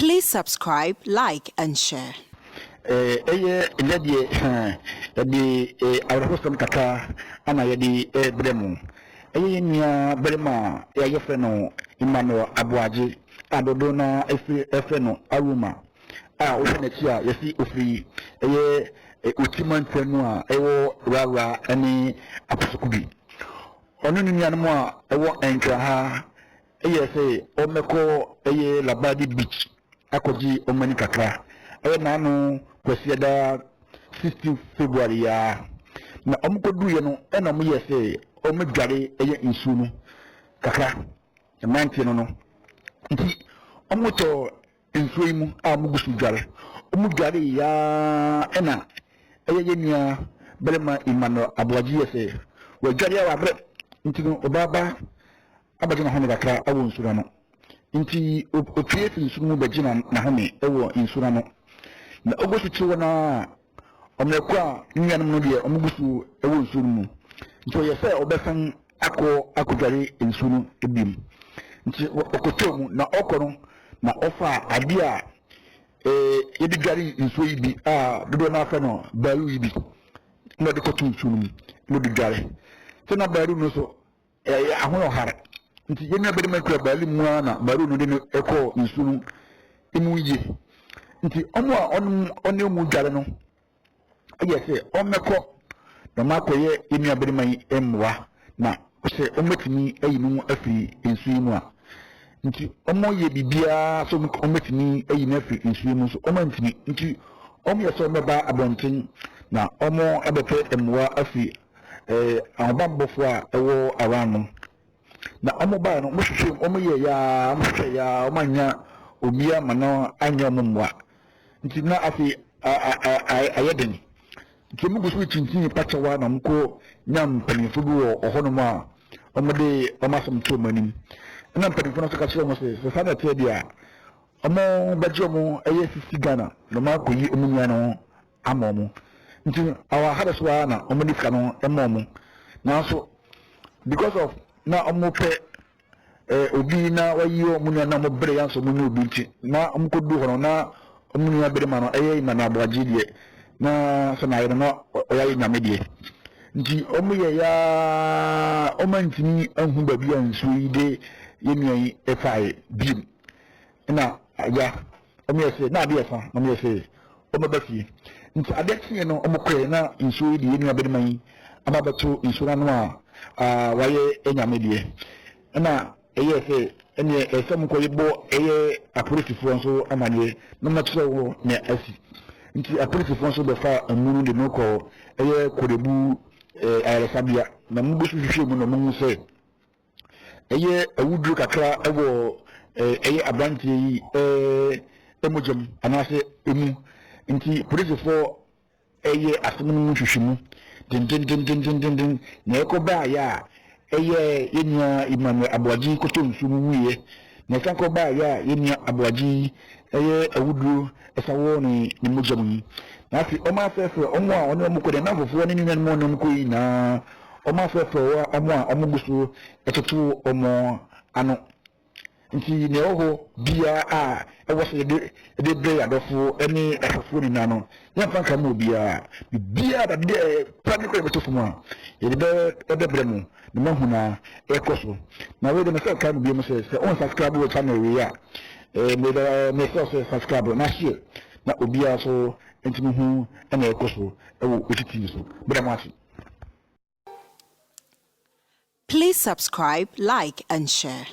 Please subscribe, like, and share. Ɛyɛ ɛnɛ deɛ yɛde awerɛhosɛm kakra ana yɛde rebrɛ mo. Ɛyɛ yɛn nua barima a yɛfrɛ no Emmanuel Aboagye a dodoɔ no ara frɛ no Aroma a wohwɛ n'akyi a yɛsi ofiri ɛyɛ Oti mantam mu a ɛwɔ Rawra ne Akosokubi. Ɔne ne nuanom a ɛwɔ Nkraha yɛɛ sɛ wɔmmɛkɔ ɛyɛ Labadi Beach akɔgye wɔn ani kakra. Ɛyɛ n'ano Kwasiada 16 February yi ara. Na wɔkɔduruiɛ no ɛna wɔyɛɛ sɛ wɔdware ɛyɛ nsuo no kakra, mmeranteɛ no no. Nti wɔtɔɔ nsuo yi mu a wɔgu so dware. Wɔdwareeɛ ara ɛna ɛyɛ yɛn nua barima Emmanuel Aboagye yɛ sɛ wadware a wabrɛ nti no ɔbaa ba abɛgye n'ahome kakra wɔ nsuo no ano. Nti opue fi nsu no mu bɛgye n'ahome wɔ nsu no ano. Na ogu so te hɔ no ara a, ɔmmerɛ ko a ne nuanom no deɛ wɔgu so wɔ nsuo no mu. Nti ɔyɛ sɛ ɔbɛsan akɔ akɔdware nsuo no biom. Nti ɔkɔtɔɔ mu, na ɔkɔ no na ɔfaa adeɛ a yɛde dware nsuo yi bi a dodoɔ no ara frɛ no baalu yi bi na ɔde kɔto nsuo no mu na ɔde dware. Sɛ na baalu no nso Ɛyɛ ahoɔhare nti yɛn nuabarima kura baali mu ara na baalu no de no kɔɔ nsu no mu yie. Nti wɔn a ɔne wɔn dware no yɛ sɛ wɔmmɛkɔ na wɔakɔyɛ yɛn nuabarima yi mmoa na sɛ wɔbɛtumi ayi no afiri nsu yi mu a. Nti wɔyɛ biribiara sɛ wɔbɛtumi ayi no afiri nsu yi mu nso wɔantumi. Nti wɔyɛ sɛ wɔbɛba abɔnten na wɔabɛpɛ mmoa afiri ahobammɔfoɔ a ɛwɔ around no. Na wɔn baeɛ no, wɔhwehwɛ mu, wɔyɛ yaa, wɔhwehwɛ yaa, wɔannya obiara ma no anyɛ wɔn mmoa. Nti na afei ayɛ den. Nti wɔn gu so rekyinkyini pakyɛw ara na wɔkɔ nya mpanyinfoɔ bi wɔ hɔnom a wɔde wɔn asɛm to wɔn anim. Ɛna mpanyinfoɔ no nso ka kyerɛ wɔn sɛ, sɛ saa na ɛteɛ deɛ a, wɔbɛgye wɔn ɛyɛ sisi Ghana na wɔakɔyi wɔn nua no ama wɔn. Nti our ha so ara na wɔn de sika no ma wɔn. Nanso because of na wɔn pɛ eh, obi na wayi wɔn nua na wɔn brɛ yanso wɔn nyɛ obi nti na wɔn kɔ du hɔ no na wɔn nua barima no ɛyɛ Emmanuel Aboagye deɛ na sɛ na ayɛ no na ɔyɛ ayɛ nyame deɛ. Nti wɔn yɛ yaa wɔn antumi anhu baabi a nsuo yi de yɛ nua yi faeɛ biem. Ɛna agya wɔn yɛ sɛ na adeɛ sa na wɔn yɛ sɛ wɔn bɛba fie. Nti adeɛ kyeeɛ no wɔn kɔɛ na nsuo yi de yɛn nua barima yi aba abɛto nsuo no ano a wayɛ anyame deɛ. Ɛna ɛyɛɛ sɛ ɛneɛ ɛsɛ sɛ wɔn kɔ bɔ ɛyɛ apolisifoɔ nso amaneɛ na wɔn akyerɛ wɔn nea asi. Nti apolisifoɔ nso bɛfa amu no de no kɔ ɛyɛ Korebu ayaresabea na wɔn gu so hwehwɛ mu na wɔn hu sɛ ɛyɛ awuduro kakra wɔ ɛyɛ aberanteɛ yi mogya mu anaasɛ emu nti polisifoɔ ɛyɛ asɛm no mu nhwehwɛmu dendendendendenden na ɛkɔ baayɛ a ɛyɛ yɛn nua Emmanuel Aboagye kɔtɔ nsuo mu wuiɛ na ɛsan kɔ baayɛ a yɛn nua Aboagye yi ɛyɛ awuduro ɛsan wɔ ne ne mogya mu yi na afei wɔn afrɛfrɛ wɔn a wɔne wɔn kɔ ne nnamfofoɔ ne ne nuanom a wɔne wɔn kɔ yi nyinaa Wɔafrɛfrɛ wɔn a wɔgu so toto wɔn ano. Nti nea ɛwɔ hɔ biara a ɛwɔ sɛ yɛde de brɛ yɛn adɔfo ne ahwɛfoɔ nyinaa no, yɛmfa nka ma obiara. Biribiara dadeɛ pa ne kora yɛbɛto fam a, yɛde bɛbrɛ mo na moahu na ɛkɔ so. Na wei de mesɛ kae mo bio mu sɛ, sɛ wonsubscribe wɔ channel wei a, mesrɛ sɛ subscribe na share na obiara so ntumi hu na ɛkɔ so wɔ Osi TV so. Meda mo ase. Please subscribe, like, and share.